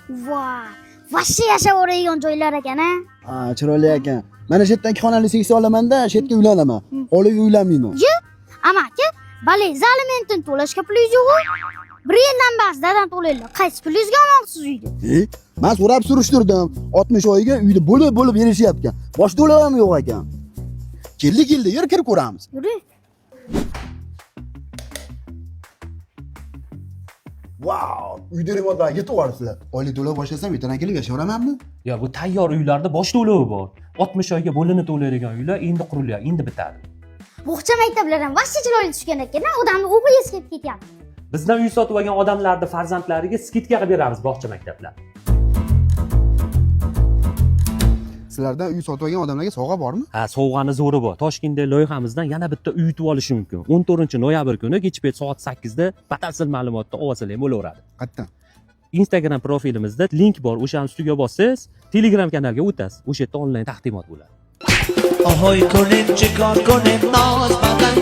Voy, вообще yashaveradigan joylar ekan a. Ha, chiroyli ekan. Mana shu yerdan 2 xonali seksa olaman-da, shu yerga uylanaman. Xoliga uylanmayman. Amaki, balingiz alimentini to'lashga pulingiz yo'q. Bir yildan beri dadam to'laydilar. Qaysi pulingizga olmoqchisiz uyni? E, man so'rab surishtirdim. 60 oyga uyni bo'lib-bo'lib berishyapti. Bosh to'lov ham yo'q ekan. Keldi, keldi, yur kirib ko'ramiz. Yuring. Vau, uyda remontlarga yetib yuboribsizlar. Oylik to'lov boshlasam, ertadan kelib yashayveramanmi? Yo, bu tayyor uylarda bosh to'lovi bor. 60 oyga bo'linib to'laydigan uylar endi qurilyapti, endi bitadi. Bog'cha maktablar ham вообще chiroyli tushgan ekan, odamni o'qigisi kelib ketyapti. Bizdan uy sotib olgan odamlarni farzandlariga скидка qilib beramiz bog'cha maktablar. Sizlardan uy sotib olgan odamlarga sovg'a bormi? Ha, sovg'ani zo'ri bor. Toshkentda loyihamizdan yana bitta uy yutib olishi mumkin. 14-noyabr kuni kech payt soat 8 da batafsil ma'lumotni olsalar ham bo'laveradi. Qayerdan? Instagram profilimizda link bor, o'shani ustiga bossangiz, Telegram kanalga o'tasiz. O'sha yerda onlayn taqdimot bo'ladi. آهای کنیم چه کار کنیم ناز بدن